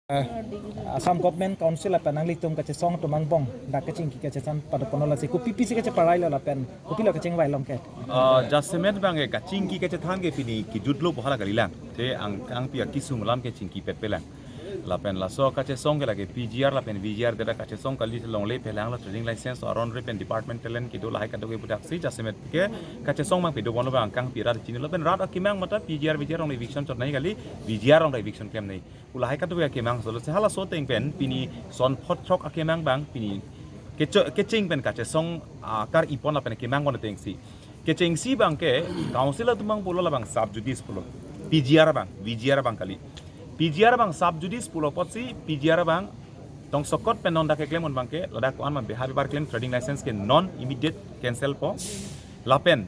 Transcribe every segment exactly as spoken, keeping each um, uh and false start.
Assam Government Council lapen nanglitum kachesong atum angbong dak kachingki kachethan padopon lo, lasi kopi pisi kacheparai lo lapen kopilo kachingvai long ke? Uh, jasemet abang ke kachingki kachethan ke pini kejutlo pu hala kalilang. Te ang angpi akisung alam ke chingkipet pelang. Lapen laso kachesong ke lake P G R lapen V G R deda kachesong kali, longle phelanglo, trading license aron re pen department talent kedo lahai kadokave puthot si jasemet ke kachesong abang pedopon lo abang angkang pi rat chinilo, lapen rat akemang mate P G R V G R along eviction chot nangji kali, V G R along eviction klemnangji pu lahai kadokave akemang solo. Si halaso ateng pen pini son phot throk akemang abang pini kecho- kecheng pen kachesong akar-ipon lapen akemangpon atengsi. Kechengsi abang ke council atum abang pulo labang sub judice pulo. P G R abang, V G R abang kali. P G R abang sub judice pulo apotsi P G R abang tongsokot pen non dak keklem un abang ke ladak ko-an ma beha bebar klem, trading license ke non immediate cancel po. Lapen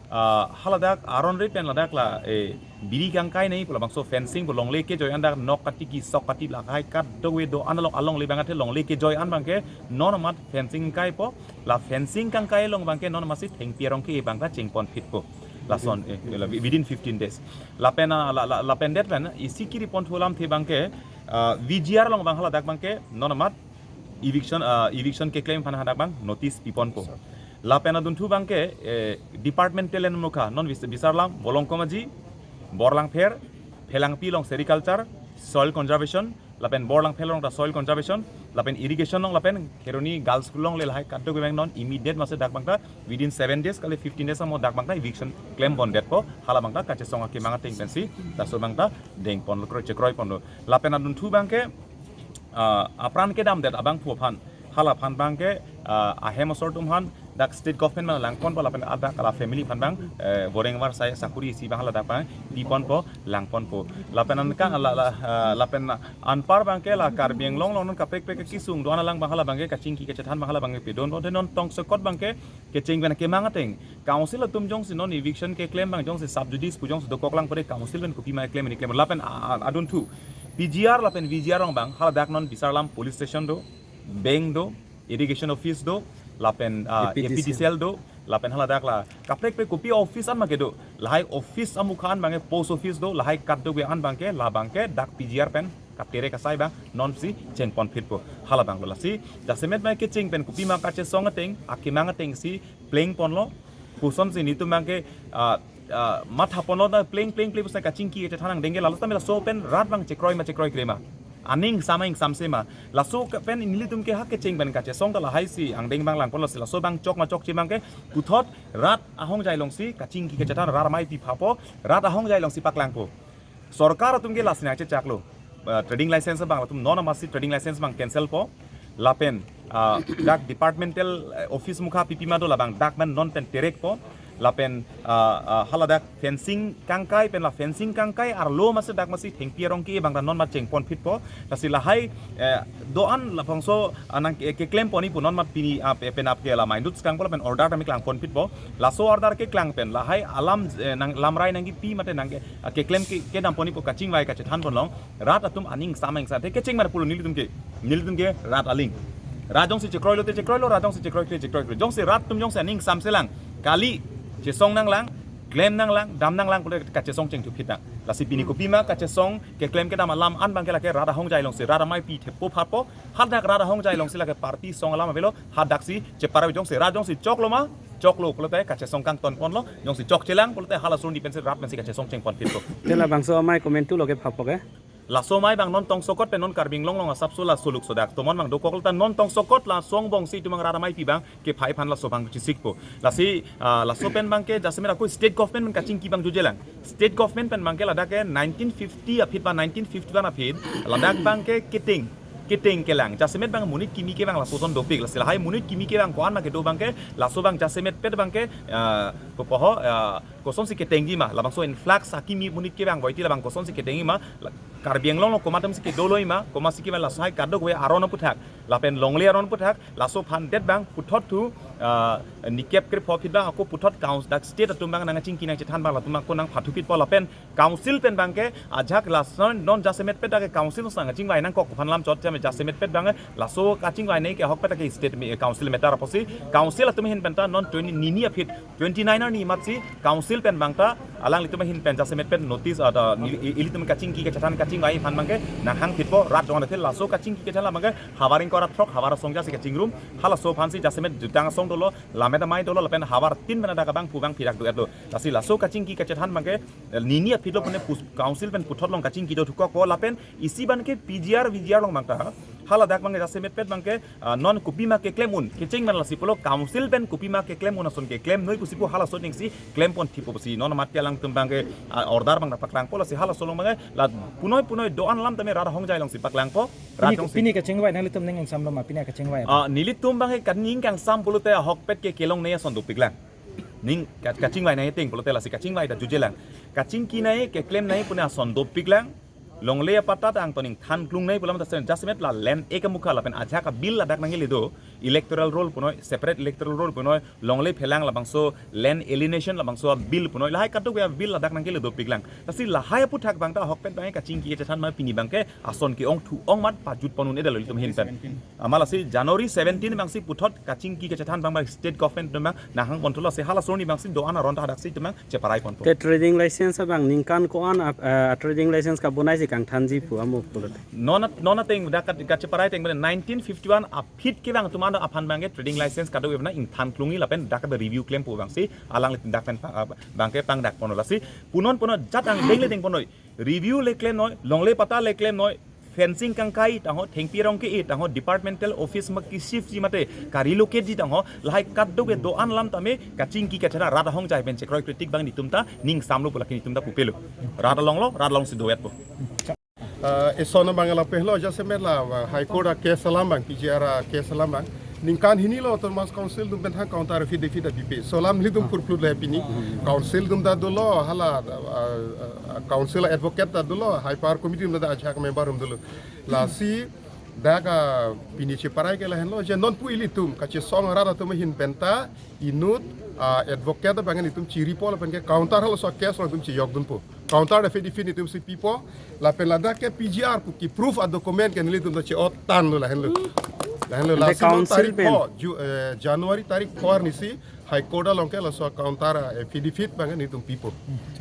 ah, haladak aron re pen ladak la eh, biri kangkai nangji pu labangso fencing pu, longle kejoi an dak nok katiki sok kati lahai kadokave do-an along, alongle abang athe longle kejoi an abang ke non amat fencing kangkai po. La fencing kangkai along abang ke non amatsi thengpi arong ke abang ta chengpon phit po. Lason eh, la- within fifteen days. Lapen ah, la- la- lapen det pen isi kiri pon thu alamthe abang ke ah, V G R along abang haladak abang ke non amat eviction ah, eviction keklem aphan hadak abang notice piponpo. Lapen adunthu abang ke eh, department talent mukha non bis- bisarlam Volongkom Aji, Borlangpher, Phelangpi along sericulture, soil conservation, lapen Borlangpher along ta soil conservation, lapen irrigation along lapen Kheroni Girls School alongle lahai kadokave abang non immediate mate dak abang ta within seven days kali fifteen days amo dak abang ta eviction klempon detpo. Hala abang ta kachesong akemang ateng pensi laso abang ta dengpon lo, kroi chekroi ponlo. Lapen adunthu abang ke ah, apran kedam det abangphu aphan, hala aphan abang ke ah, ahem asor atum aphan dak state government abang langponpo lapen adak la family aphan abang eh, boreng war sai sakuri isi abang haladak abang piponpo, langponpo. Lapen angkang la- la- ah, lapen anpar abang ke la Karbi Anglong along non kaprek prek kesung do-an alang abang hala abang ke kachingki kachethan abang hala abang ke pedonpo. Te non tongsokot abang ke kecheng pen akemang ateng council atum jongsi non eviction keklem abang jongsi sub judice pu jongsi dokok lang pore council pen kopima klem ni klem lapen ah, ah, adunthu P G R lapen V G R along abang haladak non bisarlam police station do, bank do, irrigation office do, lapen ah, A P D C L. A P D C L do, lapen haladak la kaprek prek kopi office an abang ke do, lahai office amukha an abang ke post office do, lahai kadokave an abang ke la abang ke dak P G R pen katere kasai abang nonsi chengpon phitpo. Hala abang lo, lasi jasemet abang kecheng pen kopima kachesong ateng akemang atengsi plengponlo. Kosonsi nelitum abang ke ah, ah, mathaponlo ta pleng pleng pleng pusi kachingki kachethan angdeng ke, lalu tame laso pen rat abang chekroi ma chekroikre ma, aning sam aning samse ma, laso ke pen nelitum ke ha kecheng pen kachesong ta lahaisi angdeng abang langponlo, si laso abang chok ma chokche abang ke puthot rat ahongjai alongsi kachingki kachethan, rat amei pi phapo, rat ahongjai alongsi paklangpo. Sorkar atum ke lasi nangchechaklo. Ah, trading license abang latum non amatsi trading license abang cancel po. Lapen ah, dak departmental eh, office mukha pipi ma do, labang dak pen non pen terekpo. Lapen ah, ah, haladak fencing kangkai pen la fencing kangkai arlo amatsi dak amatsi thengpi arong ke abang ta non amat chengpon phitpo. Lasi lahai eh, do-an labangso anang ke- keklempon ni pu non amat pini ah, pe- penap ke la maindut skangpo lapen order tame klangpon phitpo. Laso order keklang pen lahai alam eh, nang lamrai nangkipi mate nang ke- ah, keklem ke kedampon ni pu kachingvai kachethanpon long. Rat atum aning sam aning sa te kecheng mar pulo nelitum ke. Nelitum ke rat aling. Rat jongsi chekroilo te chekroilo, rat jongsi chekroikre chekroikre. Jongsi rat atum jongsi aning samselang, kali, chesong nanglang, klem nanglang, dam nanglang pulote kachesong chengthu phit nang. Lasi pini kopima kachesong keklem kedam alam an abang ke lake rat ahongjai alongsi, rat amei pi thepo phapo, hadak rat ahongjai alongsi lake party song alam avelo, hadaksi chepara jongsi rat jongsi choklo ma, choklo pulote kachesong kangtonponlo, jongsi chokchelang pulote hala ason ni pensi rat pensi kachesong chengpon phitpo. Te labangso amei komantu lo ke phapo ke? Laso amei abang non tongsokot pen non Karbi Anglong along asapso laso luk sodak tomon abang dokok ta non tongsokot laso angbongsi itum abang rat amei pi abang kephai aphan laso abang chisikpo. Lasi ah, laso pen abang ke jasemet ako state government pen kachingki abang jujelang. State government pen abang ke ladak ke nineteen fifty aphi ba nineteen fifty-one aphi ladak abang ke keteng keteng kelang. Jasemet abang monit kimi ke abang laso ton dopik, lasi lahai monit kimi ke abang ko-an ma kedo abang ke laso abang jasemet pet abang ke ah, kopoho ah, kosonsi ketengji ma, labangso influx akimi monit ke abang boiti labang kosonsi ketengji ma, la- Karbi Anglong along komat atumsi kedolo ma, komatsi ke abang laso hai kadokave aron aputhak, lapen longle aron aputhak, laso aphan det abang puthot thu ah, nikep krepho phit abang ako puthot council dak state atum abang nangchingki nangchethan abang latum ako nangphathu phitpo lapen council pen abang ke ajak lason non jasemet pet dak ke council sang chingvai nangkok aphan lam chot jame jasemet pet abang laso kachingvai nangji ke ahokpet ke state mi- council matter apotsi council atum ahin pen ta non twenty nini aphi twenty-nine arni amatsi council pen abang ta alanglitum ahin pen jasemet pen notice ada neli- i- ilitum kachingki kachethan kaching Kachingvai aphan abangke nanghang thitpo, rat jong athil laso kachingki kachethan abangke havar ingkoi ra throk havar asong jasi kachingrum, halaso aphansi jasemet jutang asong dolo, lammet amei dolo, lapen havar tin pen dak abang pu abang phirak do-etlo. Lasi laso kachingki kachethan abangke, eh, nini aphi lo pune pus-, council pen puthot along kachingki do thukokpo lapen isi abangke P G R, V G R along abangta. Haladak abangke jasemet pet abangke, ah, non kopima keklem un, kecheng man lasi pulo council pen kopima keklem un ason keklem noi pusi pu halaso aning si klem pon thipo pusi non amat ke alangtum abangke, ah, order abang paklangpo lasi halaso along abangke la punoi punoi do-an alam tame rat ahongjai along si paklangpo. Rat Pini, along si. Pini kachingvai nanglitum ning ingsamlo ma, pini kachingvai. Ah, nelitum abangke kaning kangsam pulote ahokpet ke kelongnei ason dopiklang. Ning ka-, kachingvai nangji ateng pulote lasi kachingvai ta jujelang. Kachingki nangji, keklem nangji pune ason dopiklang. Longle apatta ta angton ingthan klung nangji pu alam ta sen jasemet la Land Act amukha lapen ajahak a-bill ladak nangkele do, electoral roll punoi, separate electoral roll punoi, longle phelang labangso land alienation labangso a-bill punoi, lahai kadokave a-bill ladak nangkele dopiklang. Lasi lahai aphuthak abangta ahokpet abangke kachingki kachethan abang pini abangke ason ke-ong thu-ong amat pajut pon un-edetlo ilitum ahin pen. Amat lasi January seventeen abangsi puthot kachingki kachethan abang abang state government abang nanghang pon thulo lasi halaso arni abangsi do-an aron ta hadaksi itum abang cheparai ponpo. Te trading license abang ningkan ko-an ap-, eh, trading license kabonai si kangthanji pu amo pulote. Non, non ateng dak kat-, kacheparai ateng pen nineteen fifty-one aphi kevang atum an aphan abangke trading license kadokave abang ingthan klungji lapen dak review klempo abangsi alanglitum dak pen pa-, ah, abangke pangdak ponlo lasi punon punon jat angdeng le deng ponoi. Review le klem noi, longle patta le klem noi, fencing kangkai tangho, thengpi arong ke-e tangho, departmental office ma ke-shift ji mate ka-relocate ji tangho, lahai kadokave do-an alam tame kachingki kachethan rat ahongjai pen chekroi kre tik abang nelitum ta ning samlo pu lake nelitum ta pupelo. Rat alonglo, rat alongsi do-etpo. Ah, eson abang lapen lo jasemet la, ah, High Court a-case alam abang, P G R a-case alam abang. Ningkan hini lo Autonomous Council atum pen thang counter affidavit ta pipe. Laso alam nelitum purplut le pini. Council atum ta dolo, hala, ah, ah, council advocate ta dolo, High Power Committee atum ta ajahak member atum dolo. Lasi dak, ah, pini cheparai ke lahenlo je non pu ilitum kachesong rat atum ahin penta inut, ah, advocate abang nelitum chiripo lapen ke counter halaso case along nelitum chejokdunpo. Counter affidavit nelitum si pipo. Lapen ladak ke P G R pu ke-proof a-document ke nelitum ta che-ottanlo lahenlo. Lahenlo. Ante lasi non council tarik pen pho, Ju-, eh, January tarik pho arnisi High Court along ke laso counter affidavit abang nelitum pipo.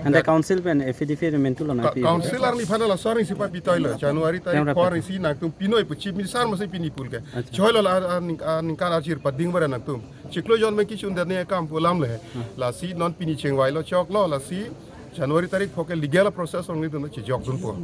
Ante council pen affidavit mentulo na Ka-, pi. Council arni aphan laso arnisi papitoilo. January tarik pho arnisi nangtum pinoi pu Chief Minister masi pini pul ke. Acha. Choilo la, ah, ning-, ah, ningkan arjir pading bara nangtum. Chiklo jon abang kechun dane akam pu alam le. Lasi non pini chingvailo choklo lasi January tarik pho ke legal process along nelitum chejokdunpo.